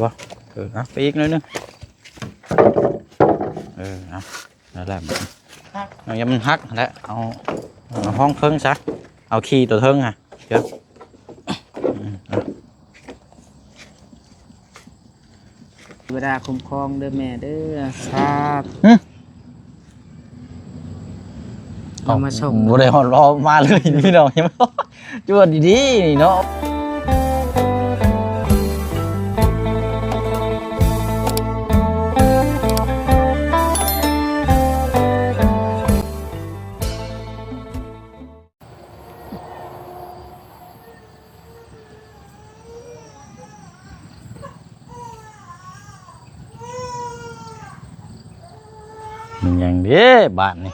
ບໍ່? ເອີ ເອົາໄປອີກໜ້ອຍໜຶ່ງ. ເອີ ເອົາ ນັ້ນແຫຼະ ເອົາ ຢ່າມັນຫັກຫັ້ນແຫຼະ ເອົາ ເອົາຮອງເທິງຊະ ເອົາຂີ້ຕົວເທິງຫັ້ນ ເດີ. ອືມ ເອົາ ເທວະດາຄຸ້ມຄອງເດີແມ່ເດີ ສາທຸ. ຫຶ ເອົາ ເອົາມາສົ່ງ ບໍ່ໄດ້ຮອດ ເອົາມາເລີຍພີ່ນ້ອງ ຈວດດີໆນີ້ເນາະ. ມັນຫຍັງເດ້ບາດນີ້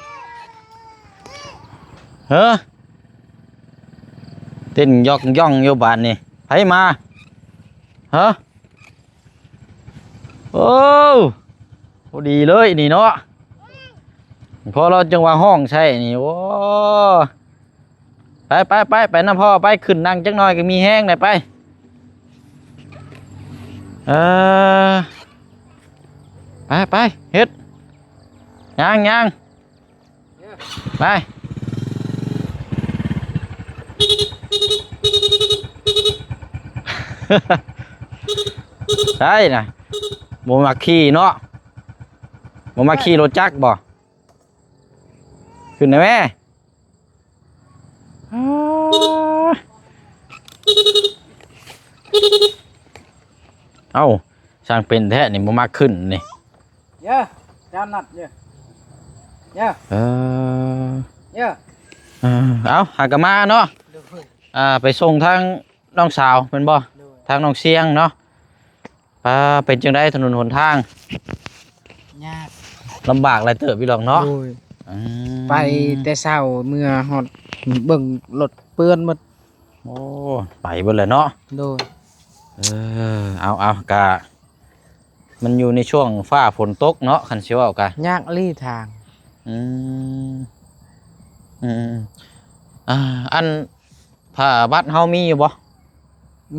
ເຮີ ເຕັ້ນຢອກຢ່ອງຢູ່ບາດນີ້ ໃຜມາ ເຮີ. ໂອ້ ພໍດີເລີຍນີ້ເນາະ ພໍລາວຈັ່ງວ່າຮ້ອງໃສ່ນີ້. ໂອ້ ໄປໆໆ ໄປນຳພໍ່ໄປ ຂຶ້ນນັ່ງຈັກໜ້ອຍກໍມີແຮງແລ້ວ ໄປ ເອີ ໄປໆ ເຮັດ ຍ່າງໆ ໄປ ໃຊ່ນະ ບໍ່ມັກຂີ່ເນາະ ບໍ່ມັກຂີ່ລົດຈັກບໍ່? ຂຶ້ນໄດ້ແມ່. ເອົ້າ ຊ່າງເປັນແທ້ນີ້ ບໍ່ມັກຂຶ້ນນີ້. ເຢີ ຈານນັດເຢີ ເຢີ ເອີ ເຢີ ເອີ ເອົາ ຫາກະມາເນາະ. ໂດຍ ອ່າ ໄປສົ່ງທາງນ້ອງສາວແມ່ນບໍ່? ໂດຍ ທາງນ້ອງຊຽງເນາະ. ປາ ເປັນຈັ່ງໃດຖະໜົນຫົນທາງ? ຍາກ ລຳບາກຫຼາຍເຕີບຢູ່ດອກເນາະ. ໂດຍ ອືມ ໄປແຕ່ເຊົ້າເມືອຮອດເບິ່ງລົດເປື້ອນໝົດ. ໂອ້ ໄປເບິດແລ້ວເນາະ. ໂດຍ ເອີ ເອົາໆ ກະ ມັນຢູ່ໃນຊ່ວງຟ້າຝົນຕົກເນາະ ຄັນຊິເວົ້າກະ ຍາກອີ່ຫຼີທາງ. ອືມ ອືມ ອ່າ ອັນ ຜ້າບັດເຮົາມີຢູ່ບໍ່?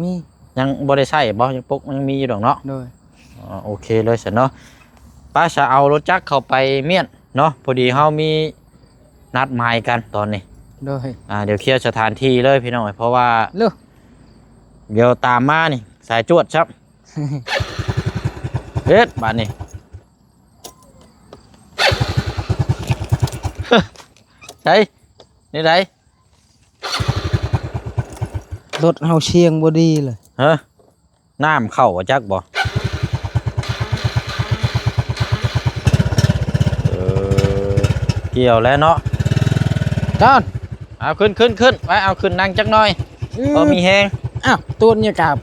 ມີ ຍັງບໍ່ໄດ້ໃຊ້ບໍ່? ຍັງປົກ ຍັງມີຢູ່ດອກເນາະ. ໂດຍ ອໍ ໂອເຄເລີຍຊັ້ນເນາະ. ໄປຊະ ເອົາລົດຈັກເຂົ້າໄປມ້ຽນເນາະ ພໍດີເຮົາມີນັດໝາຍກັນຕອນນີ້. ໂດຍ ອ່າ ດຽວເຄຍສະຖານທີ່ເລີຍພີ່ນ້ອງ ເພາະວ່າ ເອີ ດຽວຕາມມານີ້ ສາຍຈວດຊ້ຳ. ເຮັດບາດນີ້ ໃສ ແນວໃດ? ລົດເຮົາຊຽງບໍ່ດີເລີຍ. ຮະ? ນ້ຳເຂົ້າບໍ່ຈັກບໍ່? ເອີ ກ່ຽວແລ້ວເນາະ. ຈອນ ເອົາຂຶ້ນ ຂຶ້ນ ຂຶ້ນ ໄປ ເອົາຂຶ້ນນັ່ງຈັກໜ້ອຍ ອືມ ພໍມີແຮງ. ອ້າວ ຕູນຍາກາບ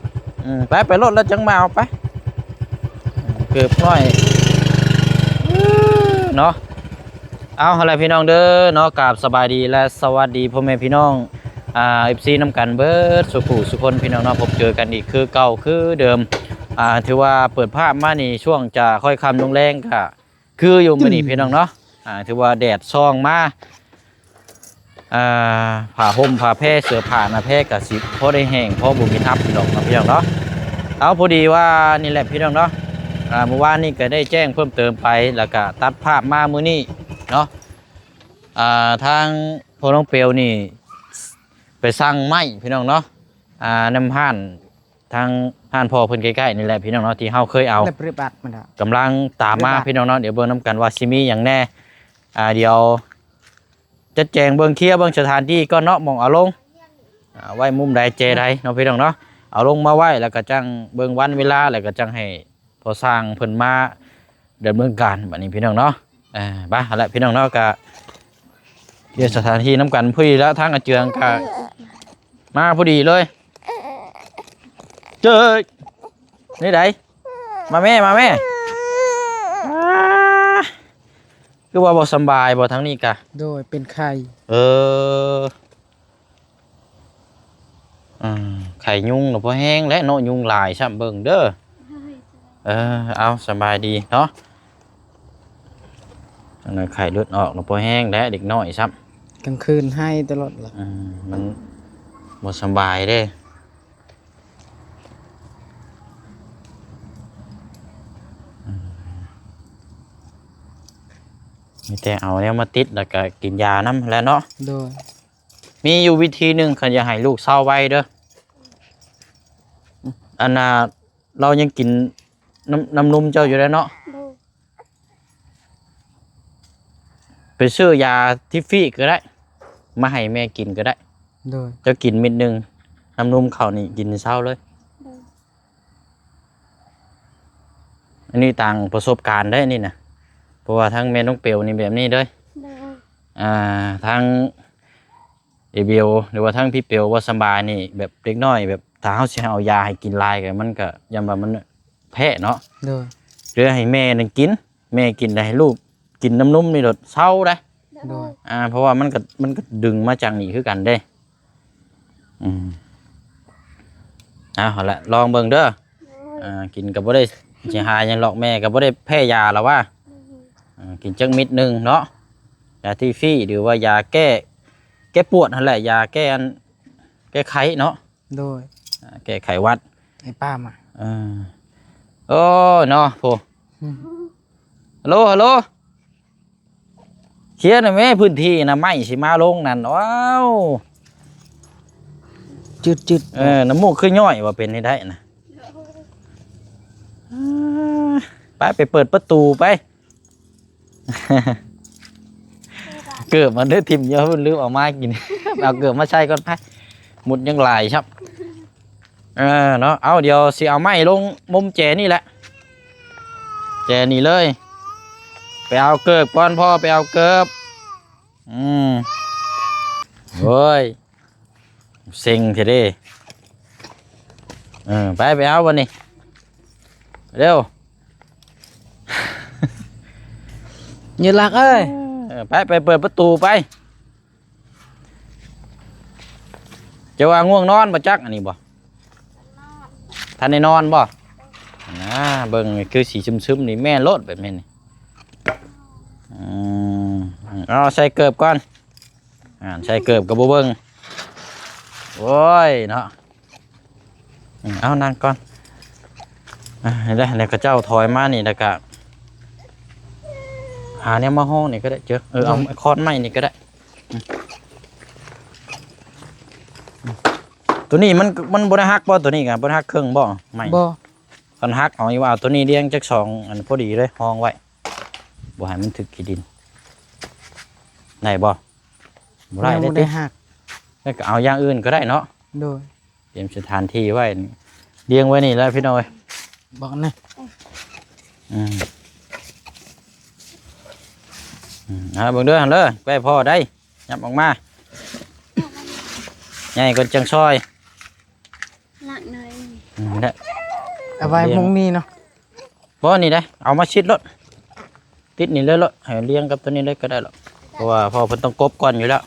ອືມ ໄປ ໄປໂລດແລ້ວຈັ່ງມາເອົາໄປ ເກີບໜ້ອຍເນາະ. ເອົາ ຫັ້ນແຫຼະພີ່ນ້ອງເດີເນາະ ກາບສະບາຍດີ ແລະ ສະຫວັດດີພໍ່ແມ່ພີ່ນ້ອງ ອ່າ ເອັຟຊີ ນຳກັນເບິດສູ່ຜູ້ສູ່ຄົນພີ່ນ້ອງເນາະ. ພົບເຈີກັນອີກຄືເກົ່າຄືເດີມ ອ່າ ຖືວ່າເປີດພາບມານີ້ ຊ່ວງຈະຄ່ອຍຄ່ຳລົງແລງ ກະຄືຢູ່ມື້ນີ້ ອືມ ພີ່ນ້ອງເນາະ. ອ່າ ຖືວ່າແດດສ່ອງມາ ອ່າ ຜ້າຫົ່ມຜ້າແພ ເສື້ອຜ້າໜ້າແພກະຊິພໍໄດ້ແຫ້ງ ພໍບໍ່ມີທັບດອກເນາະ ພີ່ນ້ອງເນາະ. ເອົາ ພໍດີວ່ານີ້ແຫຼະ ພີ່ນ້ອງເນາະ ອ່າ ມື້ວານນີ້ກະໄດ້ແຈ້ງເພີ່ມເຕີມໄປ ແລ້ວກະຕັດພາບມາມື້ນີ້ເນາະ. ອ່າ ທາງພໍ່ນ້ອງເປວນີ້ໄປສັ່ງໄມ້ ພີ່ນ້ອງເນາະ ອ່າ ນຳຮ້ານ ທາງຮ້ານພໍ່ເພິ່ນໃກ້ໆນີ້ແຫຼະ ພີ່ນ້ອງເນາະ ທີ່ເຮົາເຄີຍເອົາ ແລະ ປະຕິບັດມັນ ກຳລັງຕາມມາ ປະຕິບັດ ພີ່ນ້ອງເນາະ. ດຽວເບິ່ງນຳກັນວ່າຊິມີຫຍັງແດ່ ອ່າ ດຽວຈັດແຈງເບິ່ງ ເຄຍເບິ່ງສະຖານທີ່ກ່ອນເນາະ ໝ່ອງເອົາລົງ ອ່າ ໄວ້ມຸມໃດແຈໃດເນາະ ພີ່ນ້ອງເນາະ. ເອົາລົງມາໄວ້ ແລ້ວກະຈັ່ງເບິ່ງວັນເວລາ ແລ້ວກະຈັ່ງໃຫ້ ພໍສ້າງເພິ່ນມາດຳເນີນການບັດນີ້ ພີ່ນ້ອງເນາະ. ເອີ ມາ ຫັ້ນແຫຼະ ພີ່ນ້ອງເນາະ ກະ ເຮັດສະຖານທີ່ນຳກັນ ພໍດີລະ ທາງອາເຈືອງກະມາພໍດີເລີຍ. ເຈີ ນີ້ໃດ ມາແມ່ ມາແມ່. ອ້າ ຄືວ່າບໍ່ສຳບາຍບໍ່ທາງນີ້ກະ? ໂດຍ ເປັນໄຂ້. ເອີ ອ່າ ໄຂ້ຍຸງລະພໍແຮງແຫຼະເນາະ ຍຸງຫຼາຍຊ້ຳ ເບິ່ງເດີ. ເອີ ເອົາ ສະບາຍດີເນາະ. ອັນນັ້ນໄຂ້ເລືອດອອກລະພໍແຮງແຫຼະ ເດັກນ້ອຍຊ້ຳ ກາງຄືນໄຫ້ຕະຫຼອດລະ. ອືມ ມັນບໍ່ສະບາຍເດ້. ມີແຕ່ເອົາແນວມາຕິດ ແລ້ວກໍກິນຢານຳແຫຼະເນາະ. ໂດຍ. ມີຢູ່ວິທີໜຶ່ງ ຄັນຢາກໃຫ້ລູກເຊົາໄວເດີ ອັນນ່າ ລາວຍັງກິນນ້ຳ ນ້ຳນົມເຈົ້າຢູ່ເດ້ເນາະ. ໂດຍ. ໄປຊື້ຢາທິຟຟີກໍໄດ້ ມາໃຫ້ແມ່ກິນກໍໄດ້. ໂດຍ. ເຈົ້າກິນເມັດໜຶ່ງ ນ້ຳນົມເຂົ້ານີ້ກິນເຊົ້າເລີຍ. ໂດຍ. ອັນນີ້ຕາມປະສົບການເດ້ນີ້ນະ ເພາະວ່າທັງແມ່ນ້ອງເປວນີ້ແບບນີ້ເດ້. ໂດຍ. ອ່າ ທັງເອເບວ ຫຼືວ່າທັງພີ່ເປວບໍ່ສະບາຍນີ້ ແບບເດັກນ້ອຍ ແບບຖ້າເຮົາຊິເອົາຢາໃຫ້ກິນຫຼາຍ ກໍມັນກໍຢ້ານວ່າມັນແພ້ເນາະ. ໂດຍ. ເຫຼືອໃຫ້ແມ່ນັ້ນກິນ ແມ່ກິນ ແລ້ວໃຫ້ລູກກິນນ້ຳນົມນີ້ໂລດ ເຊົາໄດ໋. ໂດຍ. ອ່າ ເພາະວ່າມັນກໍ ມັນກໍດຶງມາຈາກນີ້ຄືກັນເດ້. ອືມ ເອົາ ເອົາລະ ລອງເບິ່ງເດີ. ໂດຍ. ອ່າ ກິນກໍບໍ່ໄດ້ເສຍຫາຍຫຍັງດອກ ແມ່ກໍບໍ່ໄດ້ແພ້ຢາລະວ່າ. ໂດຍ. ອ່າ ກິນຈັກເມັດໜຶ່ງເນາະ ຢາທີ່ຟຣີ ຫຼືວ່າຢາແກ້ ແກ້ປວດຫັ້ນແຫຼະ ຢາແກ້ອັນ ແກ້ໄຂ້ເນາະ. ໂດຍ. ອ່າ ແກ້ໄຂຫວັດ ໃຫ້ປ້າມາ. ເອີ ໂອ້ຍເນາະ ໂພ. ອືມ ຮັລໂຫຼ ຮັລໂຫຼ ເຄຍໜ່ອຍແມ້ ພື້ນທີ່ນະ ໄມ້ຊິມາລົງນັ້ນ. ວ້າວ ຈືດໆ. ເອີ ນ້ຳມູກຄືຍ້ອຍວ່າເປັນໄດ້ນະ. ອ່າ ໄປ ໄປເປີດປະຕູໄປ. ເກີບມັນໄດ້ຖິ້ມຢູ່ ລືມເອົາມາກິນ. ເອົາເກີບມາໃສ່ກ່ອນໄປ ມຸດຍັງຫຼາຍຊ້ຳ. ເອີເນາະ ເອົາ ດຽວຊິເອົາໄມ້ລົງມຸມແຈນີ້ແຫຼະ ແຈນີ້ເລີຍ. ໄປເອົາເກີບກ່ອນ ພໍ່ໄປເອົາເກີບ. ອືມ ໂອ້ຍ ເຊັງແທ້ເດ້. ເອີ ໄປ ໄປເອົາບັດນີ້ ເລັວ. ເຍລັກເອີຍ. ເອີ ໄປ ໄປເປີດປະຕູໄປ. ຈະວ່າງ່ວງນອນບໍ່ຈັກ ອັນນີ້ບໍ່ ທັນໄດ້ນອນບໍ່? ອ່າ ເບິ່ງຄືສີຊຶມໆ ນີ້ແມ່ນໂລດແບບນີ້ນີ້. ອືມ ເອົາໃສ່ເກີບກ່ອນ. ອ່າ ໃສ່ເກີບກໍບໍ່ເບິ່ງ ໂອ້ຍເນາະ. ອືມ ເອົານັ່ງກ່ອນ. ອ່າ ນີ້ແຫຼະ ແລ້ວເຂົາເຈົ້າຖອຍມານີ້ ແລ້ວກະຫາແນວມາຮອງນີ້ກໍໄດ້ເຈີ. ເອີ ເອົາ ໂດຍ ຄ້ອນໄມ້ນີ້ກໍໄດ້. ອືມ ໂຕນີ້ມັນ ມັນບໍ່ໄດ້ຫັກບໍ່? ໂຕນີ້ກໍບໍ່ໄດ້ຫັກເຄິ່ງບໍ່? ໄມ້ ບໍ່. ຄັນຫັກເອົານີ້ວ່າ ເອົາໂຕນີ້ລຽງຈັກສອງອັນ ພໍດີເລີຍ ຮອງໄວ້ ບໍ່ໃຫ້ມັນຖືກຂີ້ດິນ. ໄດ້ບໍ່? ບໍ່ໄດ້ ຍັງບໍ່ໄດ້ ໄດ້ຕິ ຫັກ. ແລ້ວກໍເອົາຢ່າງອື່ນກໍໄດ້ເນາະ. ໂດຍ. ຕຽມສະຖານທີ່ໄວ້ ລຽງໄວ້ນີ້ແຫຼະພີ່ນ້ອງເອີຍ. ບອກນະ. ອືມ ອືມ ເອົາເບິ່ງເດີ ເດີ ໄວ້ພໍໄດ້ ຫຍັບອອກມາ ໃຫຍ່ກ່ອນຈັ່ງຊອຍ. ຫຼັກໜ້ອຍ ອືມ ນີ້ແຫຼະ ເອົາໄວ້ມຸມນີ້ເນາະ. ບໍ່ ນີ້ໄດ໋ ເອົາມາຊິດໂລດ ຕິດນີ້ເລີຍໂລດ ໃຫ້ລຽງກັບຕົວນີ້ເລີຍກໍໄດ້ດອກ ເພາະວ່າພໍ່ເພິ່ນຕ້ອງກົບກ່ອນຢູ່ແລ້ວ.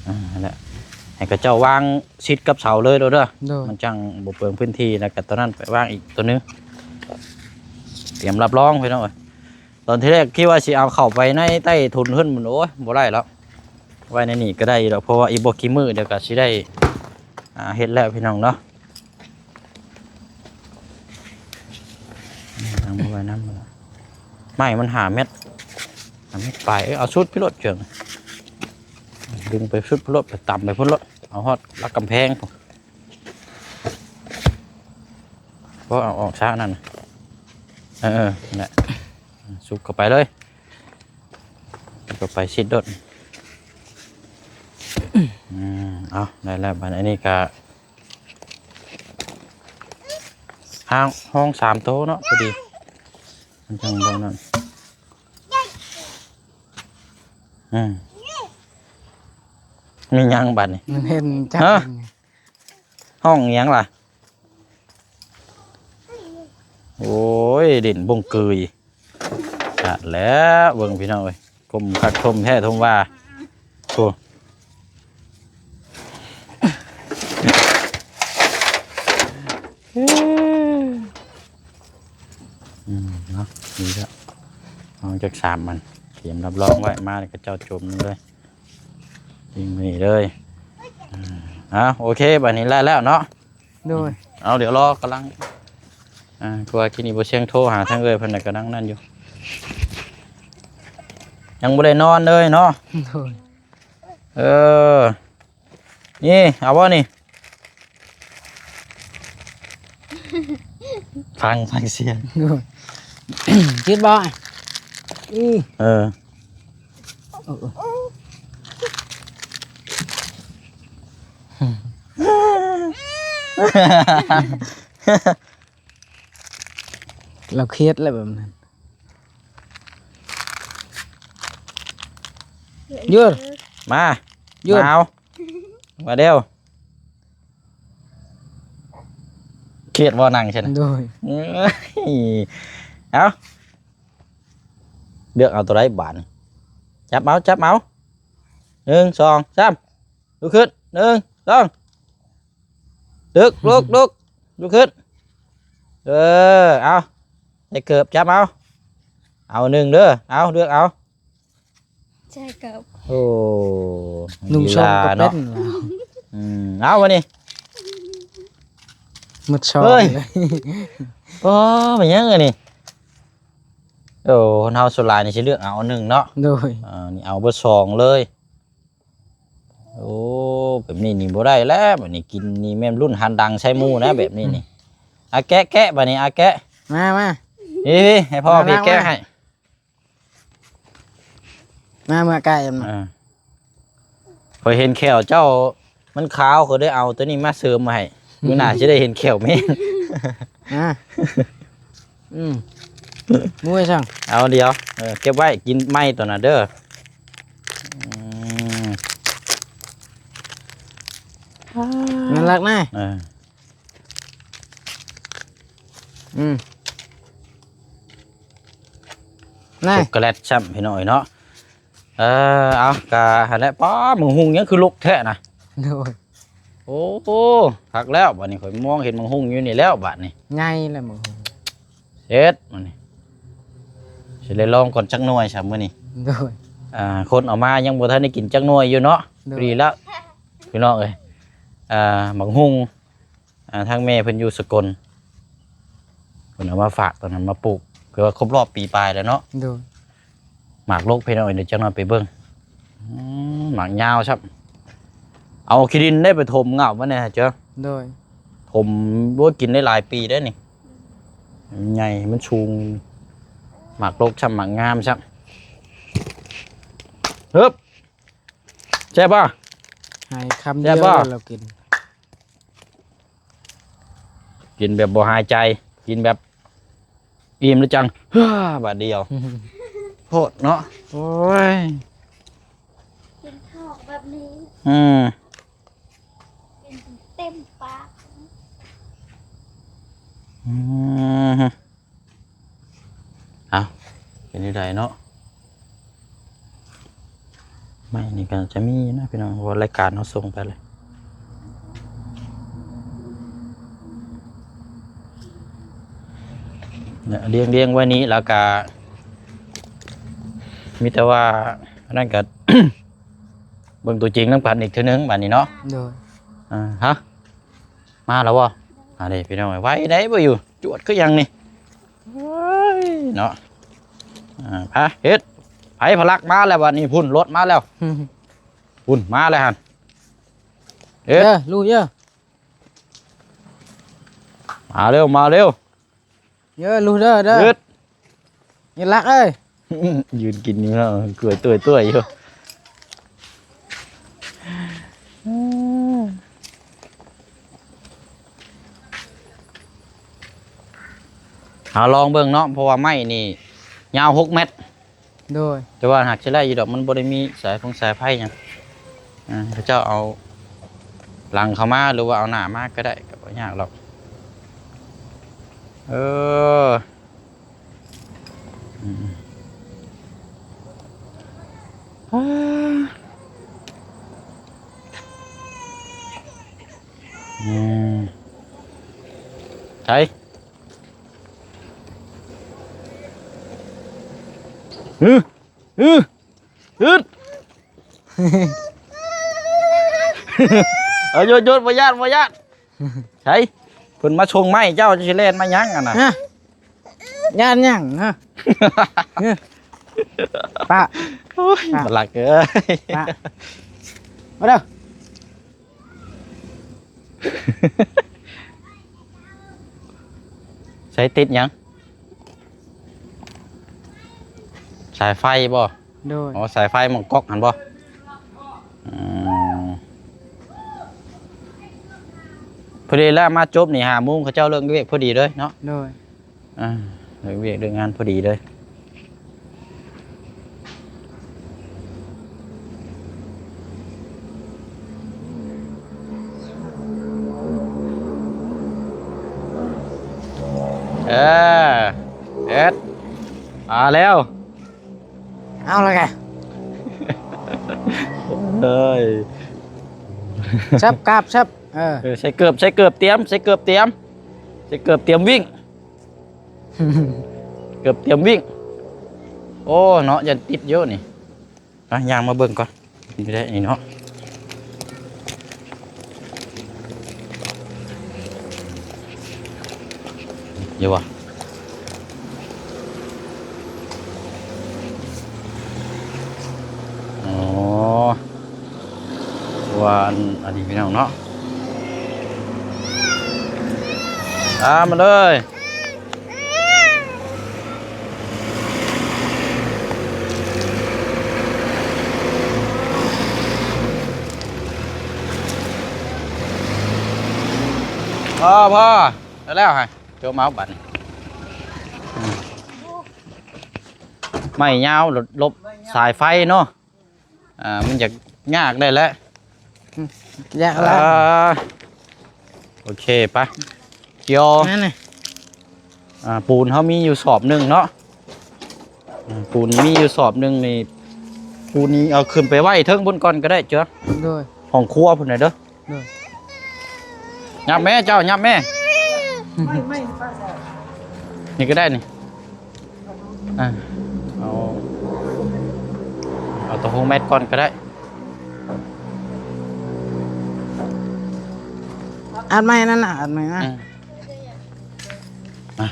ອືມ ນັ້ນແຫຼະ ໃຫ້ເຂົາເຈົ້າວາງຊິດກັບເສົາເລີຍໂລດເດີ. ໂດຍ. ມັນຈັ່ງບໍ່ເປືອງພື້ນທີ່ ແລ້ວກໍຕົວນັ້ນໄປວາງອີກຕົວໜຶ່ງ ຕຽມຮັບຮອງພີ່ນ້ອງເອີຍ. ຕອນທີແລກຄິດວ່າຊິເອົາເຂົ້າໄປໃນໃຕ້ຖົນເຮືອນ ໂອ້ຍ ບໍ່ໄດ້ແລ້ວ ໄວ້ໃນນີ້ກໍໄດ້ຢູ່ດອກ ເພາະວ່າອີກບໍ່ກີ່ມື້ດຽວກໍຊິໄດ້ ອ່າ ເຮັດແລ້ວພີ່ນ້ອງເນາະ. ເອົາມາໄວ້ນຳ ໄມ້ມັນຫ້າແມັດ ຫ້າແມັດປາຍ. ເອີ ເອົາສຸດພິໂລດເຈີງ ດຶງໄປສຸດພຸ້ນໂລດ ໄປຕຳໄປພຸ້ນໂລດ ເອົາຮອດຫຼັກກຳແພງພຸ້ນ. ບໍ່ ເອົາອອກຊະນັ້ນ. ເອີ ເອີ ນັ້ນແຫຼະ ຊຸບເຂົ້າໄປເລີຍ ເຂົ້າໄປຊິດໂລດ. ອືມ ເອົາ ໄດ້ແລ້ວ ບາດນີ້ກໍຫ້າງ ຫ້ອງສາມໂຕເນາະ ພໍດີ ມັນຈັ່ງບໍ່ນັ້ນ. ອືມ ມີຫຍັງບາດນີ້ ມັນເຫັນຈັກ ຮະ? ຫ້ອງອີຫຍັງລະ? ໂອ້ຍ ຫຼິ້ນບົງກີ ສາດແລ້ວ ເບິ່ງພີ່ນ້ອງເອີຍ ກົມຄັກທົມແທ້ທົມວ່າ ໂອ້ ອືມ ເນາະ ນີ້ລະ ເອົາຈັກສາມອັນ ຕຽມຮັບຮອງໄວ້ ມາແລ້ວກໍເຈົ້າຈົມເລີຍ. ຍິງນີ້ເລີຍ ອ່າ ໂອເຄ ບາດນີ້ແລ້ວເນາະ. ໂດຍ ເອົາ ດຽວລໍກຳລັງ ອ່າ ຄືວ່າກີ້ນີ້ບໍ່ຊຽງໂທຫາທາງເອື້ອຍເພິ່ນ ແລ້ວກໍນັ່ງນັ້ນຢູ່ ຍັງບໍ່ໄດ້ນອນເລີຍເນາະ. ໂດຍ ເອີ ນີ້ ເອົາບໍ່ນີ້? ຟັງ ຟັງສຽງ ໂດຍ ຄິດບໍ່? ອື ເອີ ເອີ ເອີ ລາວຄຽດແລ້ວແບບນັ້ນ. ຢຸດ ມາ ຢຸດ ມາເອົາ ມາເດວ. ຄຽດບໍ່ນັ່ງຊັ້ນ? ໂດຍ ເອີຍ ເອົາ ເລືອກເອົາຕົວໃດບາດນີ້? ຈັບເອົາ ຈັບເອົາ ໜຶ່ງ ສອງ ສາມ ລຸກຂຶ້ນ ໜຶ່ງ ສອງ ລຸກ ລຸກ ລຸກ ລຸກຂຶ້ນ ເອີ ເອົາ ໃສ່ເກີບ ຈັບເອົາ ເອົາໜຶ່ງເດີ ເອົາ ເລືອກເອົາ ໃສ່ເກີບ ໂອ້ ນຸ່ງຊົງກໍເປັນ ອືມ ເອົາ ບາດນີ້ ໝົດຊອງ ເຮີ້ຍ ເລີຍ ໂອ້ ເປັນຫຍັງອັນນີ້? ໂອ້ ຄົນເຮົາສ່ວນຫຼາຍນີ້ຊິເລືອກເອົາອັນໜຶ່ງເນາະ ໂດຍ ອ່າ ນີ້ເອົາເບີດສອງເລີຍ. ໂອ້ ແບບນີ້ນີ້ບໍ່ໄດ້ແລ້ວ ບາດນີ້ກິນນີ້ແມ່ນລຸ້ນຫັນດັງໃສ່ໝູ່ນະ ແບບນີ້ນີ້ ອືມ ອາ ແກະ ແກະ ບາດນີ້ ອາ ແກະ ມາ ມາ ນີ້ ນີ້ ໃຫ້ພໍ່ ມາ ພີ່ ມາ ແກະ ມາ ໃຫ້ ມາ ເມືອໃກ້ ອ່າ ຂ້ອຍເຫັນແຂ້ວເຈົ້າມັນຂາວ ຂ້ອຍໄດ້ເອົາຕົວນີ້ມາເສີມໃຫ້ ມື້ໜ້າຊິໄດ້ເຫັນແຂ້ວແມງ ອາ ອືມ ມື້ໄວ້ຊ່າງ ເອົາ ດຽວ ເອີ ເກັບໄວ້ກິນໃໝ່ຕົວນັ້ນເດີ ອືມ ໜ້າລັກນະ ເອີ ອືມ ນະ ຊັອກໂກແລັດຊ້ຳ ພີ່ນ້ອງເອີຍເນາະ ເອີ ເອົາ ກະຫັ້ນແຫຼະ ປ້າ ບັກຫຸ່ງຫຍັງຄືລົກແທ້ນະ ໂດຍ ໂອ້ ຄັກແລ້ວ ບາດນີ້ຂ້ອຍມອງເຫັນບັກຫຸ່ງຢູ່ນີ້ແລ້ວ ບາດນີ້ ໃຫຍ່ແລ້ວບັກຫຸ່ງ ເຮັດ ມື້ນີ້ ຊິໄດ້ລອງກ່ອນຈັກໜ່ວຍຊະມື້ນີ້ ໂດຍ ອ່າ ຄົນເອົາມາຍັງບໍ່ທັນໄດ້ກິນຈັກໜ່ວຍຢູ່ເນາະ ໂດຍ ພໍດີລະ ພີ່ນ້ອງເອີຍ ອ່າ ບັກຫຸ່ງ ອ່າ ທາງແມ່ເພິ່ນຢູ່ສະກົນ ເພິ່ນເອົາມາຝາກຕອນນັ້ນມາປູກ ຄືວ່າຄົບຮອບປີປາຍແລ້ວເນາະ ໂດຍ ໝາກລົກ ພີ່ນ້ອງເອີຍ ດຽວຈັກໜ່ອຍໄປເບິ່ງ ອືມ ໝາກຍາວຊ້ຳ ເອົາຂີ້ດິນໄດ້ໄປຖົມເຫງົ້າມັນແດ່ເຈົ້າ ໂດຍ ຖົມ ໂອ້ຍ ກິນໄດ້ຫຼາຍປີເດ້ນີ້ ມັນໃຫຍ່ ມັນສູງ ໝາກລົກຊ້ຳ ໝາກງາມຊ້ຳ ຮຶບ ແຊບບໍ່? ໃຫ້ຄຳດຽວ ແຊບບໍ່? ແລ້ວກິນ ກິນແບບບໍ່ຫາຍໃຈ ກິນແບບອີ່ມແລ້ວຈັ່ງ ບາດດຽວ ໂພດເນາະ ໂອ້ຍ ກິນທອກແບບນີ້ ອືມ ກິນເຕັມປາກ ອືມ ເອົ້າ ເປັນຈັ່ງໃດເນາະ ໄມ້ນີ້ກໍຈະມີນະພີ່ນ້ອງ ເພາະວ່າລາຍການເຮົາສົ່ງໄປແລ້ວ ລຽງໆໄວ້ນີ້ ແລ້ວກະມີແຕ່ວ່າ ອັນນັ້ນກະ ເບິ່ງຕົວຈິງນຳກັນອີກເທື່ອໜຶ່ງບາດນີ້ເນາະ ໂດຍ ອ່າ ຮະ ມາແລ້ວບໍ່? ອັນນີ້ພີ່ນ້ອງເອີຍ ໄວໄດ໋ ບໍ່ຢູ່ ຈວດຄືຫຍັງນີ້ ເອີຍ ເນາະ ອ່າ ພາເຮັດ ໄປ ພະລັກມາແລ້ວບາດນີ້ ພຸ້ນ ລົດມາແລ້ວ ພຸ້ນ ມາແລ້ວຫັ້ນ ເຮັດ ເອີ ລູກເອີ ມາເລັວ ມາເລັວ ເອີ ລູກເດີ ເດີ ເຮັດ ນີ້ລັກເອີຍ ຢືນກິນຢູ່ເນາະ ກວຍຕົວໆຢູ່ ເຮົາລອງເບິ່ງເນາະ ເພາະວ່າໄມ້ນີ້ຍາວຫົກແມັດ ໂດຍ ແຕ່ວ່າຫາກຊິໄດ້ຢູ່ດອກ ມັນບໍ່ໄດ້ມີສາຍຟົງສາຍໄຟຫຍັງ ອ່າ ເຂົາເຈົ້າເອົາຫຼັງເຂົ້າມາ ຫຼືວ່າເອົາໜ້າມາກໍໄດ້ ກໍບໍ່ຍາກດອກ ເອີ ອືມ ອືມ ໃສ ອື ອື ອຶດ ເອົາ ໂຍນ ໂຍນ ບໍ່ຢ້ານ ບໍ່ຢ້ານ ໃສ ພິ່ນມາສົ່ງໄມ້ເຈົ້າ ເຈົ້າຊິແລ່ນມາຫຍັງຫັ້ນນະ? ຮະ? ຢ້ານຫຍັງ? ຮະ? ປະ ໂອ້ຍ ປະ ບັກລັກເອີຍ ປະ ມາເດີ. ໃສ່ຕິດຫຍັງ? ສາຍໄຟບໍ່? ໂດຍ ອໍ ສາຍໄຟໝ່ອງກອກຫັ້ນບໍ່? ອືມ ພໍດີແລ້ວ ມາຈົບນີ້ຫ້າໂມງ ເຂົາເຈົ້າເລີກວຽກພໍດີເລີຍເນາະ. ໂດຍ ອ່າ ເລີກວຽກເລີກງານພໍດີເລີຍ. ເອີ ເອັດ ມາແລ້ວ ເອົາລະກະ ເອີຍ ຊັບກາບຊັບ ເອີ ເອີ ໃສ່ເກີບ ໃສ່ເກີບຕຽມ ໃສ່ເກີບຕຽມ ໃສ່ເກີບຕຽມວິ່ງ ເກີບຕຽມວິ່ງ. ໂອ້ ເນາະ ຢ້ານຕິດຢູ່ນີ້. ອ່ະ ຍ່າງມາເບິ່ງກ່ອນ ນີ້ໄດ້ນີ້ເນາະ ຢູ່ບໍ່? ອໍ ວ່າອັນ ອັນນີ້ພີ່ນ້ອງເນາະ ຕາມມາເລີຍ. ພໍ ພໍ ແລ້ວ ແລ້ວ ຈົບເອົາບັດນີ້ ອືມ ໄມ້ຍາວຫຼົບສາຍໄຟເນາະ. ອ່າ ມັນຢາກຍາກໄດ້ແຫຼະ ອືມ ຢາກລະ ອ່າ ໂອເຄ ໄປ ກ່ຽວ ນັ້ນນະ ອ່າ ປູນເຮົາມີຢູ່ສອບໜຶ່ງເນາະ ອືມ ປູນມີຢູ່ສອບໜຶ່ງນີ້ ປູນນີ້ເອົາຂຶ້ນໄປໄວ້ເທິງພຸ້ນກ່ອນກໍໄດ້ເຈົ້າ ໂດຍ ຫ້ອງຄົວພຸ້ນນະເດີ. ໂດຍ ຫຍັບແມ່ເຈົ້າ ຫຍັບແມ່ ນີ້ກໍໄດ້ນີ້ ອ່າ ເອົາ ເອົາຕົວໂຮງແມັດກ່ອນກໍໄດ້ ອັດໃໝ່ນັ້ນນະ ອັດໃໝ່ນະ ອືມ ອ່າ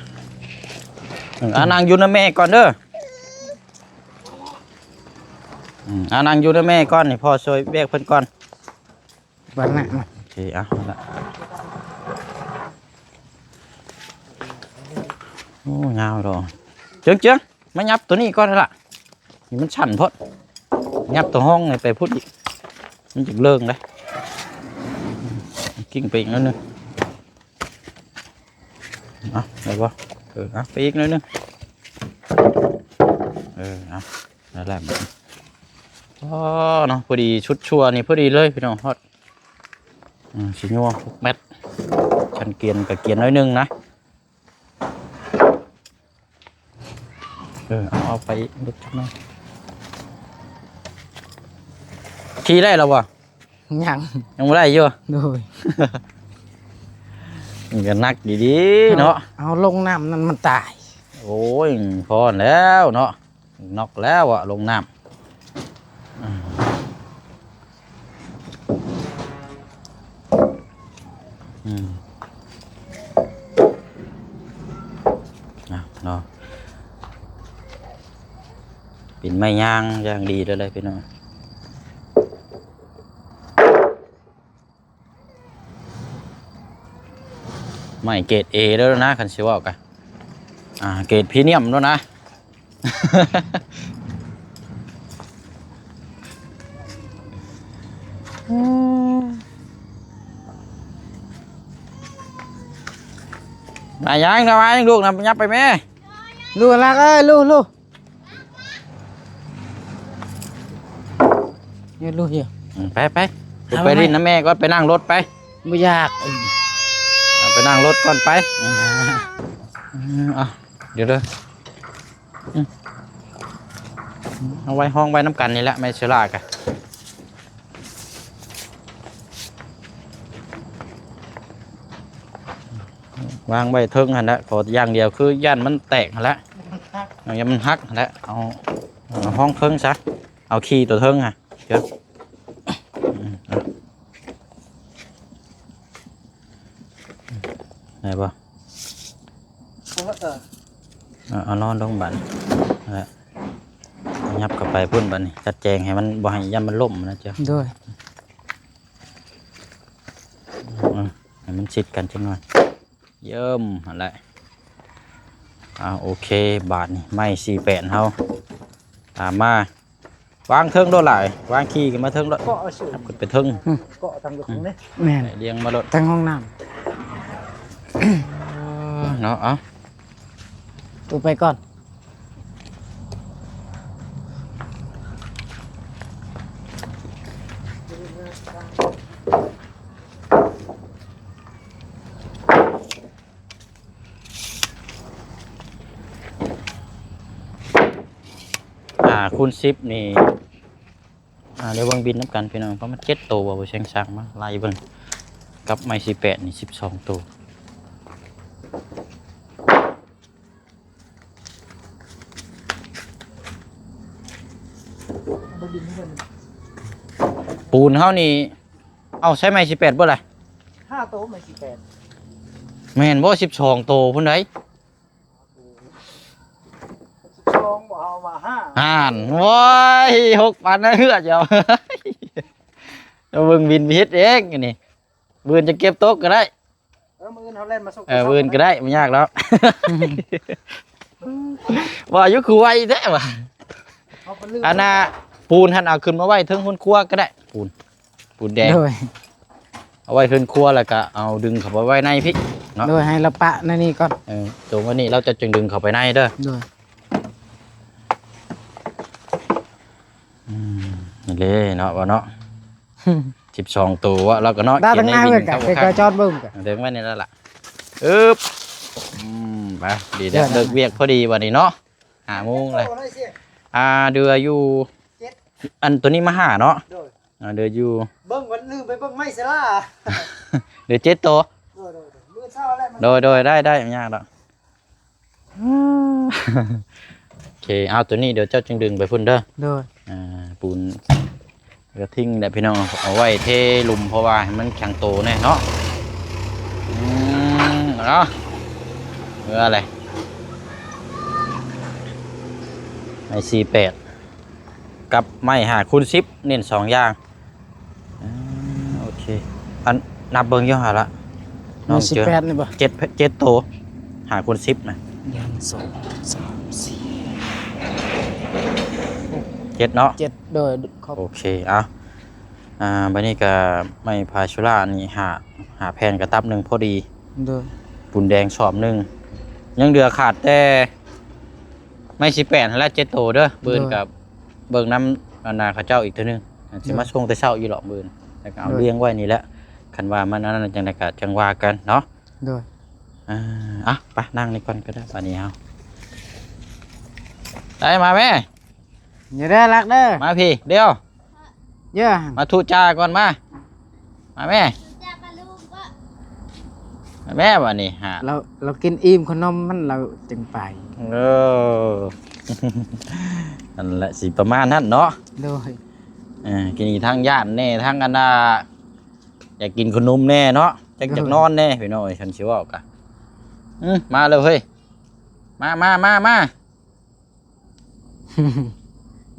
ເອີ ອ່າ ນັ່ງຢູ່ນຳແມ່ກ່ອນເດີ ອືມ ອ່າ ນັ່ງຢູ່ນຳແມ່ກ່ອນ ໃຫ້ພໍ່ຊ່ວຍວຽກເພິ່ນກ່ອນ. ບັດນະ ໂອເຄ ເອົາລະ ໂອ້ ຍາວດອກ ເຈີງໆ ມາຫຍັບຕົວນີ້ກ່ອນລະ ນີ້ມັນສັ້ນໂພດ ຫຍັບຕົວຮອງນີ້ໄປພຸ້ນອີກ ມັນຈະເລີງເດ້ ກິ້ງໄປອີກໜ້ອຍໜຶ່ງ ເອົາ ໄດ້ບໍ່? ເອີ ເອົາ ໄປອີກໜ້ອຍໜຶ່ງ ເອີ ເອົາ ນັ້ນແຫຼະ ອໍ ເນາະ ພໍດີຊຸດຊົ່ວນີ້ພໍດີເລີຍພີ່ນ້ອງ ຮອດ ອືມ ຊິຍົວຫົກແມັດ ຄັນກຽນກໍກຽນໜ້ອຍໜຶ່ງນະ ເອີ ເອົາ ເອົາໄປອີກ ລຸກຈັກໜ້ອຍ ຂີ່ໄດ້ແລ້ວບໍ່? ຍັງ ຍັງບໍ່ໄດ້ຢູ່ ໂດຍ ມັນກໍໜັກດີໆເນາະ ເອົາລົງນ້ຳນັ້ນມັນຕາຍ ໂອ້ຍ ພໍແລ້ວເນາະ ນອກແລ້ວອະ ລົງນ້ຳ ອືມ ອືມ ອ່ະ ເນາະ ເປັນໄມ້ຍາງຢ່າງດີເລີຍພີ່ນ້ອງ. ໄມ້ເກຣດເອແລ້ວນະ ຄັນຊິເວົ້າກະ ອ່າ ເກຣດພຣີມຽມແລ້ວນະ ມາຍັງນະ ມາຍັງລູກນະ ຫຍັບໄປແມ່ ລູກລັກເອີຍ ລູກ ລູກ. ເຮັດລູກຢູ່ ອືມ ໄປ ໄປ ໄປຫຼິ້ນນຳແມ່ກ່ອນ ໄປນັ່ງລົດໄປ ບໍ່ຢາກ ເອົາ ໄປນັ່ງລົດກ່ອນໄປ ອືມ ອືມ ເອົາ ດຽວເດີ ອືມ ເອົາໄວ້ຫ້ອງໄວ້ນຳກັນນີ້ແຫຼະ ແມ່ເຊລາກະ ວາງໄວ້ເທິງຫັ້ນແຫຼະ ຂໍຢ່າງດຽວຄືຢ້ານມັນແຕກຫັ້ນແຫຼະ ມັນຫັກ ຢ້ານມັນຫັກຫັ້ນແຫຼະ ເອົາ ເອົາຫ້ອງເທິງຊະ ເອົາຄີຕົວເທິງຫັ້ນ ເດີ ອືມ ເອົາ. ໄດ້ບໍ່? ເອີ ເອີ ເອົາ ເອົານອນລົງບາດນີ້ ນັ້ນແຫຼະ ຫຍັບເຂົ້າໄປພຸ້ນບາດນີ້ ຈັດແຈງໃຫ້ມັນ ບໍ່ໃຫ້ ຢ້ານມັນລົ້ມນະເຈົ້າ. ໂດຍ ອືມ ໃຫ້ມັນຊິດກັນຈັກໜ່ອຍ ເຢິມ ຫັ້ນແຫຼະ. ອ່າ ໂອເຄ ບາດນີ້ໄມ້ສີ່ແປດເຮົາ ຕາມມາ ວາງເທິງໂລດຫຼາຍ ວາງຂີ້ຂຶ້ນມາເທິງໂລດ ເກາະເອົາສູງ ເອົາຂຶ້ນໄປເທິງ ອືມ ເກາະທາງເທິງນີ້ ແມ່ນ ລຽງມາໂລດ ທາງຫ້ອງນ້ຳ ເອີ ເນາະ ເອົາ ຕູໄປກ່ອນ. ຫ້າຄູນສິບນີ້ ອ່າ ດຽວເບິ່ງບິນນຳກັນພີ່ນ້ອງ ປະມານເຈັດໂຕບໍ່ ບໍ່ແຊງຊ່າງມາໄລ່ເບິ່ງ ກັບໄມ້ສີ່ແປດນີ້ສິບສອງໂຕ. ປູນເຮົານີ້ ເອົາໃຊ້ໄມ້ສີ່ແປດເບິດລະ ຫ້າໂຕໄມ້ສີ່ແປດ ແມ່ນບໍ່? ສິບສອງໂຕພຸ້ນໃດ ສິບສອງບໍ່ ເອົາມາຫ້າ ອ່ານ ໂອ້ຍ ຫົກປານເຮືອເຈົ້າ ເຈົ້າເບິ່ງບິນເຮັດເອງອັນນີ້ ມື້ອື່ນຈະເກັບຕົກກໍໄດ້. ເອີ ມື້ອື່ນເຮົາແລ່ນມາສົ່ງ ເອີ ມື້ອື່ນກໍໄດ້ ບໍ່ຍາກດອກ ວ່າຢູ່ຄືໄວແທ້ວ່າ ເຮົາກໍລືມ ອັນນ່າ ປູນຫັ້ນເອົາຂຶ້ນມາໄວ້ເທິງເຮືອນຄົວກໍໄດ້ ປູນ ປູນແດງ ໂດຍ ເອົາໄວ້ເຮືອນຄົວ ແລ້ວກໍເອົາດຶງເຂົ້າໄປໄວ້ໃນພີ້ເນາະ ໂດຍ ໃຫ້ລາວປະໃນນີ້ກ່ອນ ເອີ ຕົງໄວ້ນີ້ ແລ້ວເຈົ້າຈຶ່ງດຶງເຂົ້າໄປໃນເດີ ໂດຍ ອືມ ນີ້ເດ້ເນາະ ວ່າເນາະ ສິບສອງໂຕວະ ແລ້ວກໍເນາະ ຕາຕັ້ງໜ້າເບິ່ງກະ ເອົາໄວ້ໃນບິນ ເອົາໄວ້ໃນບິນ ເດີນໄວ້ນີ້ແຫຼະ ອຶບ ອືມ ໄປ ດີແລ້ວ ເລີກວຽກພໍດີບັດນີ້ເນາະ ຫ້າໂມງແລ້ວ ອ່າ ເດືອຢູ່ ເຈັດ ອັນໂຕນີ້ມາຫ້າເນາະ ໂດຍ ອ່າ ເດືອຢູ່ ເບິ່ງ ມັນລືມໄປເບິ່ງໄມ້ເສຍລະ ເດືອເຈັດໂຕ ໂດຍ ໂດຍ ມື້ເຊົ້າແລ້ວ ໂດຍ ໂດຍ ໄດ້ ໄດ້ ບໍ່ຍາກດອກ. ໂອເຄ ເອົາ ໂຕນີ້ດຽວເຈົ້າຈຶ່ງດຶງໄປພຸ້ນເດີ ໂດຍ ອ່າ ປູນກະຖິ້ງແຫຼະພີ່ນ້ອງ ເອົາໄວ້ເທລຸ່ມ ເພາະວ່າໃຫ້ມັນແຂງໂຕແດ່ເນາະ ອືມ ເອົາ ເອົາແຫຼະ ໄມ້ສີ່ແປດ ກັບໄມ້ຫ້າຄູນສິບ ເນັ້ນສອງຢ່າງ ອ່າ ໂອເຄ ອັນ ນັບເບິ່ງຢູ່ຫັ້ນລະ ນ້ອງເຈີ ສິບແປດນີ້ບໍ່? ເຈັດ ເຈັດໂຕ ຫ້າຄູນສິບນະ ໜຶ່ງ ສອງ ສາມ ສີ່ ເຈັດເນາະ ເຈັດ ໂດຍ ຄົບ ໂອເຄ ເອົາ ອ່າ ບາດນີ້ກະໄມ້ພາຊູລານີ້ ຫ້າ ຫ້າແຜ່ນກະຕັບໜຶ່ງພໍດີ ໂດຍ ປູນແດງສອບໜຶ່ງ ຍັງເຫຼືອຂາດແຕ່ ໄມ້ສີ່ແປດຫັ້ນແຫຼະ ເຈັດໂຕເດີ ມື້ອື່ນ ໂດຍ ກໍເບິ່ງນຳອັນນ່າເຂົາເຈົ້າອີກເທື່ອໜຶ່ງ ຊິມາ ໂດຍ ສົ່ງແຕ່ເຊົ້າຢູ່ດອກມື້ອື່ນ ແລ້ວກໍເອົາ ໂດຍ ລຽງໄວ້ນີ້ແຫຼະ ຄັນວ່າມັນອັນນັ້ນຈັ່ງໃດກໍຈັ່ງວ່າກັນເນາະ ໂດຍ ອ່າ ອ່ະ ໄປນັ່ງນີ້ກ່ອນກໍໄດ້ ບາດນີ້ເຮົາ ໄດ້ ມາແມ່ ຢ່າເດີ ລັກເດີ ມາພີ້ ດຽວ ເຢີ ມາທຸຈາກ່ອນ ມາ ມາແມ່ ມາແມ່ ບາດນີ້ຫາ ລາວ ລາວກິນອີ່ມຂະໜົມມັນ ລາວຈຶ່ງໄປ ເອີ ນັ້ນແຫຼະ ຊິປະມານນັ້ນເນາະ ໂດຍ ເອີ ກິນອີກ ທັງຢ້ານແນ່ ທັງອັນນ່າ ຢາກກິນຂະໜົມແນ່ເນາະ ຈັກ ໂດຍ ຢາກນອນແນ່ ພີ່ນ້ອງເອີຍ ຄັນຊິເວົ້າກະ ອື ມາເລີຍເຮີ້ຍ ມາ ມາ ມາ ມາ.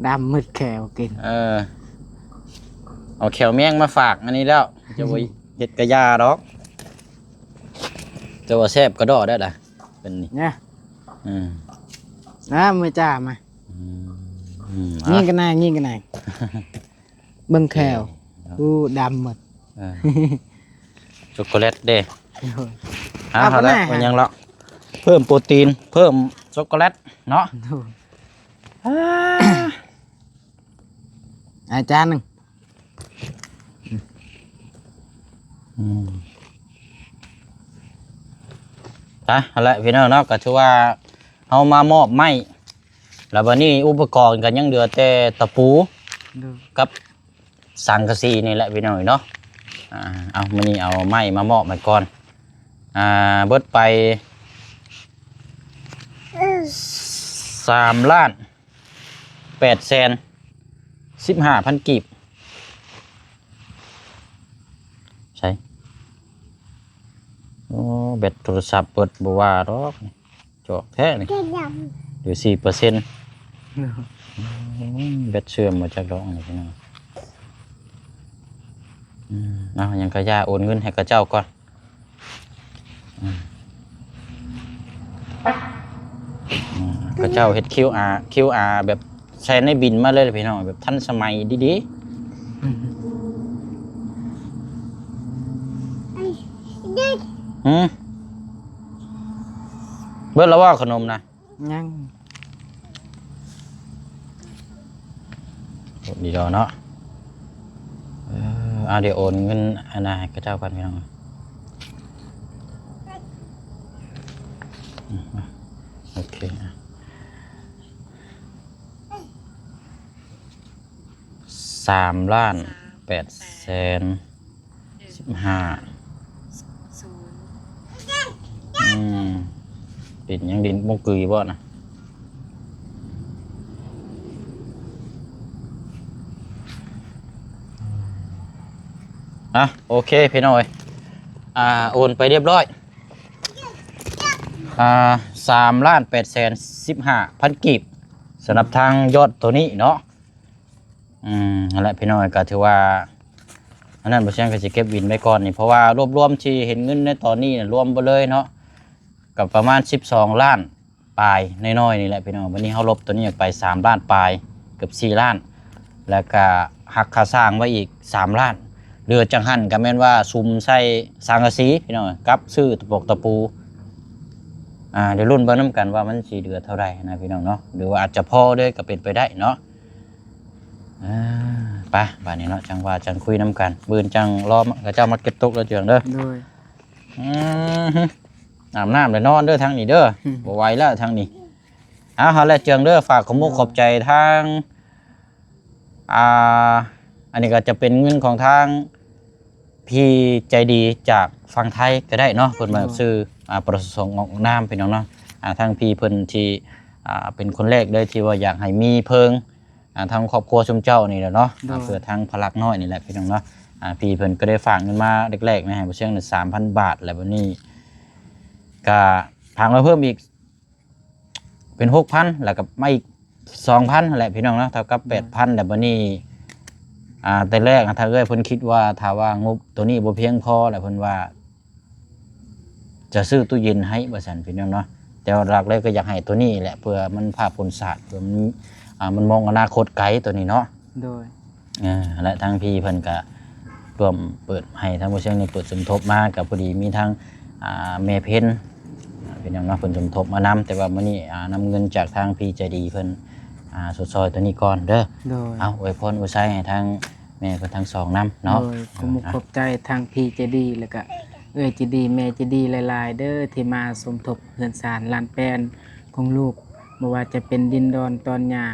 ດຳໝົດແຂ້ວກິນ ເອີ ເອົາແຂ້ວແມງມາຝາກອັນນີ້ແລ້ວ ຈະບໍ່ເຮັດກະຢ່າດອກ ຈະວ່າແຊບກະດໍ້ໄດ້ລະ ເປັນນີ້ ນະ ອືມ ນະ ມື້ຈ້າມາ ອືມ ຍິງກັນນາ ຍິງກັນນາ. ເບິ່ງແຂ້ວ ໂອເຄເນາະ ອູ ດຳໝົດ ເອີ ຊັອກໂກແລັດເດ້ ໂດຍ ອ່າ ເອົາ ເອົາລະ ເອົາໄປແດ່ ເປັນຫຍັງລະ ເພີ່ມໂປຣຕີນ ເພີ່ມຊັອກໂກແລັດເນາະ ໂດຍ ອ່າ ອາຈານໜຶ່ງ ອືມ ອ່ະ ຫັ້ນແຫຼະ ພີ່ນ້ອງເນາະ ກໍຖືວ່າເຮົາມາມອບໄມ້ ແລ້ວບັດນີ້ອຸປະກອນກໍຍັງເຫຼືອແຕ່ຕະປູ ໂດຍ ກັບ ສັງກະສີນີ້ແຫຼະພີ່ນ້ອງເນາະ ອ່າ ເອົາ ມື້ນີ້ເອົາໄມ້ມາມອບໃຫ້ກ່ອນ ອ່າ ເບິດໄປສາມລ້ານແປດແສນສິບຫ້າພັນກີບ ໃສ ໂອ້ ແບັດໂທລະສັບເບິດບໍ່ວ່າດອກ ຈອກແທ້ນີ້ ເຈັດດຳ ຫຼືສີ່ເປີເຊັນ ໂອ້ຍ ແບັດເສື່ອມມາຈາກດອກນີ້ພີ່ນ້ອງ. ອືມ ເອົາ ຫຍັງກະຢ່າ ໂອນເງິນໃຫ້ເຂົາເຈົ້າກ່ອນ. ອືມ ອືມ ເຂົາເຈົ້າເຮັດຄິວອາ ຄິວອາ ແບບໃສ່ໃນບິນມາເລີຍພີ່ນ້ອງ ແບບທັນສະໄໝດີໆ. ອືມ ຫືມ ເບິດແລ້ວບໍ່ຂະໜົມນະ? ຍັງ ນີ້ດອກເນາະ. ເອີ ອ່າ ດຽວໂອນເງິນອັນນັ້ນໃຫ້ເຂົາເຈົ້າກ່ອນພີ່ນ້ອງ. ອືມ ໂອເຄ ອ່ະ ສາມລ້ານແປດແສນ ສິບຫ້າ ອືມ ດິນ ຍັງດິນບໍ່ກືຍບໍ່ນະ? ອ່ະ ໂອເຄພີ່ນ້ອງເອີຍ ອ່າ ໂອນໄປຮຽບຮ້ອຍ ອ່າ ສາມລ້ານແປດແສນສິບຫ້າພັນກີບ ສຳລັບທາງຍອດໂຕນີ້ເນາະ. ອືມ ຫັ້ນແຫຼະພີ່ນ້ອງ ກໍຖືວ່າ ອັນນັ້ນ ບໍ່ຊຽງກໍຊິເກັບວິນໄວ້ກ່ອນນີ້ ເພາະວ່າລວບລວມທີ່ເຫັນເງິນໃນຕອນນີ້ນະ ລວມເບິດເລີຍເນາະ ກໍປະມານສິບສອງລ້ານປາຍນ້ອຍໆນີ້ແຫຼະພີ່ນ້ອງ. ບັດນີ້ເຮົາລົບຕົວນີ້ອອກໄປສາມລ້ານປາຍ ເກືອບສີ່ລ້ານ ແລ້ວກໍຫັກຄ່າສ້າງໄວ້ອີກສາມລ້ານ ເຫຼືອຈັ່ງຫັ້ນກໍແມ່ນວ່າສຸມໃສ່ສັງກະສີພີ່ນ້ອງ ກັບຊື້ຕະປົກຕະປູ. ອ່າ ດຽວລຸ້ນເບິ່ງນຳກັນວ່າມັນຊິເຫຼືອເທົ່າໃດນະພີ່ນ້ອງເນາະ ຫຼືວ່າອາດຈະພໍເລີຍກໍເປັນໄປໄດ້ເນາະ. ອ່າ ໄປ ບາດນີ້ເນາະ ຈັ່ງວ່າຈັ່ງຄຸຍນຳກັນ ມື້ອື່ນຈັ່ງລໍເຂົາເຈົ້າມາເກັບຕົກແລ້ວເຈື່ອງເດີ. ໂດຍ ອືມ ອາບນ້ຳແລ້ວນອນເດີທາງນີ້ເດີ. ອືມ ບໍ່ໄຫວແລ້ວທາງນີ້. ເອົາ ເອົາແຫຼະເຈື່ອງເດີ ຝາກຂອບມຸກຂອບໃຈທາງ ອ່າ ອັນນີ້ກໍຈະເປັນເງິນຂອງທາງ ພີ່ໃຈດີຈາກຝັ່ງໄທກໍໄດ້ເນາະ ເພິ່ນມາ ໂດຍ ຊື່ ອ່າ ປະສົງອອກນາມ ພີ່ນ້ອງເນາະ. ອ່າ ທາງພີ່ເພິ່ນທີ່ ອ່າ ເປັນຄົນແລກເລີຍທີ່ວ່າຢາກໃຫ້ມີເພິ່ງ ອ່າ ທາງຄອບຄົວຊຸມເຈົ້ານີ້ແຫຼະເນາະ. ໂດຍ ອ່າ ເພື່ອທາງພາລັກນ້ອຍນີ້ແຫຼະ ພີ່ນ້ອງເນາະ. ອ່າ ພີ່ເພິ່ນກໍໄດ້ຝາກເງິນມາແລກໆນະ ໃຫ້ບໍ່ຊຽງສາມພັນບາດ ແລ້ວບັດນີ້ກໍຝາກມາເພີ່ມອີກ ເປັນຫົກພັນ ແລ້ວກໍມາອີກສອງພັນຫັ້ນແຫຼະພີ່ນ້ອງເນາະ ເທົ່າກັບແປດພັນ. ແລ້ວບັດນີ້ ອ່າ ແຕ່ແລກ ທາງເອື້ອຍເພິ່ນຄິດວ່າ ຖ້າວ່າງົບໂຕນີ້ບໍ່ພຽງພໍ ແລ້ວເພິ່ນວ່າຈະຊື້ຕູ້ເຢັນໃຫ້ວ່າຊັ້ນ ພີ່ນ້ອງເນາະ. ແຕ່ວ່າຫຼັກເລີຍກໍຢາກໃຫ້ໂຕນີ້ແຫຼະ ເພື່ອມັນຜ້າປົນສາດ ເພື່ອມັນ ອ່າ ມັນມອງອະນາຄົດໄກໂຕນີ້ເນາະ. ໂດຍ ເອີ ແລະ ທາງພີ່ເພິ່ນກະຮ່ວມເປີດ ໃຫ້ທາງຜູ້ຊຽງນີ້ເປີດສົມທົບມາ ກະພໍດີມີທັງ ອ່າ ແມ່ເພັນ ອ່າ ເປັນຫຍັງເນາະ ເພິ່ນສົມທົບມານຳ. ແຕ່ວ່າມື້ນີ້ ອ່າ ນຳເງິນຈາກທາງພີ່ໃຈດີເພິ່ນ ອ່າ ຊົດຊ່ອຍໂຕນີ້ກ່ອນເດີ. ໂດຍ ເອົາ ອວຍພອນອວຍໄຊໃຫ້ທາງແມ່ເພິ່ນທັງສອງນຳເນາະ. ໂດຍ ຂໍຂອບມຸກຂອບໃຈທາງພີ່ໃຈດີ ແລ້ວກະເອື້ອຍໃຈດີ ແມ່ໃຈດີຫຼາຍໆເດີ ທີ່ມາສົມທົບເຮືອນຊານລານແປນຂອງລູກ ບໍ່ວ່າຈະເປັນດິນດອນຕອນຫຍ້າ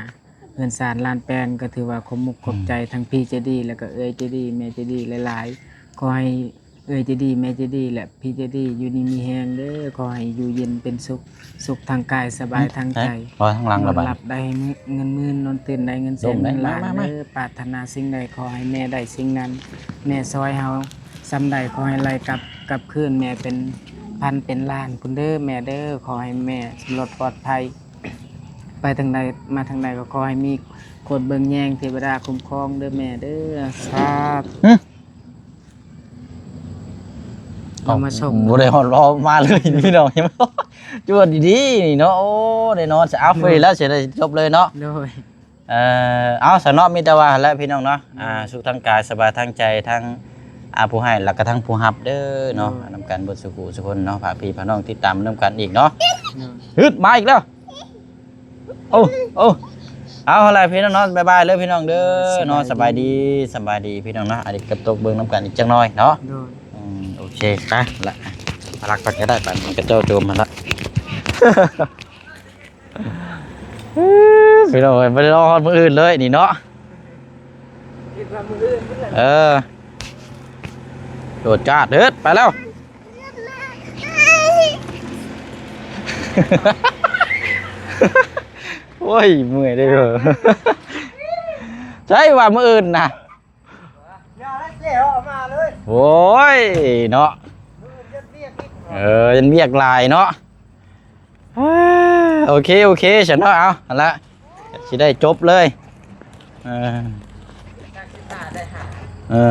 ເຮືອນຊານລານແປນ ກໍຖືວ່າຂອບມຸກຂອບໃຈ ອືມ ທັງພີ່ໃຈດີ ແລ້ວກໍເອື້ອຍໃຈດີ ແມ່ໃຈດີຫຼາຍໆ. ຂໍໃຫ້ເອື້ອຍໃຈດີ ແມ່ໃຈດີ ແລະ ພີ່ໃຈດີ ຢູ່ດີມີແຮງເດີ. ຂໍໃຫ້ຢູ່ເຢັນເປັນສຸກ ສຸກທາງກາຍ ສະບາຍທາງໃຈ ອືມ ເອີ ນອນຫຼັບໄດ້ເງິນໝື່ນ ນອນຕື່ນໄດ້ເງິນແສນ ເງິນລ້ານເດີ. ປາດຖະໜາສິ່ງໃດ ຂໍໃຫ້ແມ່ໄດ້ສິ່ງນັ້ນ. ແມ່ຊ່ອຍເຮົາສ່ຳໃດ ຂໍໃຫ້ໄຫຼກັບ ກັບຄືນແມ່ເປັນພັນເປັນລ້ານພຸ້ນເດີແມ່ເດີ. ຂໍໃຫ້ແມ່ລອດປອດໄພ ໄປທາງໃດມາທາງໃດກໍຂໍໃຫ້ມີຄົນເບິ່ງແຍງ ເທວະດາຄຸ້ມຄອງເດີແມ່ເດີ. ສາທຸ. ຫຶ ເອົາ ເອົາມາສົ່ງ ບໍ່ໄດ້ຮອດລໍມາເລີຍພີ່ນ້ອງ ຈວດດີໆນີ້ເນາະ. ໂອ້ ໄດ້ນອນສະອາບ ໂດຍ ເຟີຍແລ້ວ ຊິໄດ້ຈົບເລີຍເນາະ. ໂດຍ ເອີ ເອົາ ສະເນາະ ມີແຕ່ວ່າຫັ້ນແຫຼະພີ່ນ້ອງເນາະ. ໂດຍ ອ່າ ສຸກທາງກາຍ ສະບາຍທາງໃຈ ທັງ ອ່າ ຜູ້ໃຫ້ ແລ້ວກໍທັງຜູ້ຮັບເດີເນາະ. ໂດຍ ນຳກັນເບິດສູ່ຜູ້ສູ່ຄົນເນາະ ຝາກພີ່ຝາກນ້ອງຕິດຕາມນຳກັນອີກເນາະ. ໂດຍ ຫຶດ ມາອີກແລ້ວ. ໂອ້ ໂອ້ ເອົາ ຫັ້ນແຫຼະພີ່ນ້ອງເນາະ ບາຍບາຍເດີພີ່ນ້ອງເດີເນາະ. ສະບາຍດີ ສະບາຍດີ ສະບາຍດີພີ່ນ້ອງເນາະ. ອັນນີ້ກະຕົກເບິ່ງນຳກັນອີກຈັກໜ້ອຍເນາະ. ໂດຍ ອືມ ໂອເຄ ໄປລະ ພາລັກໄປກໍໄດ້ ໄປ ມັນກະເຈົ້າໂຈມຫັ້ນລະ. ພີ່ນ້ອງເອີຍ ບໍ່ໄດ້ລໍຮອດມື້ອື່ນເລີຍນີ້ເນາະ. ຄິດວ່າມື້ອື່ນພຸ້ນແຫຼະ ເອີ ໂດດຈາດເດີ ໄປແລ້ວ. ໂອ້ຍ ເມື່ອຍເດ້. ໃຊ່ວ່າມື້ອື່ນນະ ຢ່າໃຫ້ເຈ້ເອົາມາເລີຍ. ໂອ້ຍເນາະ ມື້ອື່ນເຮັດວຽກອີກ. ເອີ ຍັງວຽກຫຼາຍເນາະ. ອ່າ ໂອເຄ ໂອເຄ ຊັ້ນເນາະ. ເອົາ ຫັ້ນລະ ຊິໄດ້ຈົບເລີຍ. ເອີ ເອີ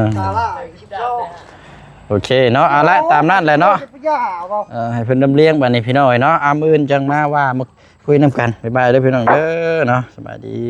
ໂອເຄເນາະ. ເອົາລະ ຕາມນັ້ນແຫຼະເນາະ. ເອີ ໃຫ້ເພິ່ນລຳລຽງບາດນີ້ພີ່ນ້ອງເອີຍເນາະ. ອາ ມື້ອື່ນຈັ່ງມາວ່າມາຄຸຍນຳກັນ. ບາຍບາຍເດີພີ່ນ້ອງເດີເນາະ. ສະບາຍດີ.